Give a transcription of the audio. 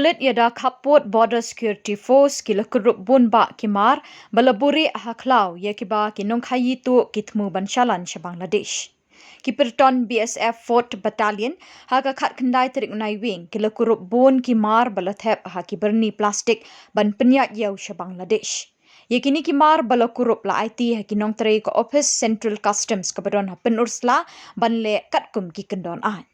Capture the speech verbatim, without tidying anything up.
Pulit iada khappud Border Security Force ki la kurup bun bah ki mar ba la buhrieh ha khlaw ia kiba ki nongkhaii tuh ki thmu ban shalan sha Bangladesh. Ki pyrton BSF Fourth Battalion ha ka khatkhyndai tarik Naiwieng ki la kurup bun ki mar ba la thep ha ki byrni plastic ban pyniaid iew sha Bangladesh. Ia kine ki mar ba la kurup la aiti ha ki nongtrei ka Ophis Central Customs kaba don ha Pynursla ban leh katkum ki kyndon ain.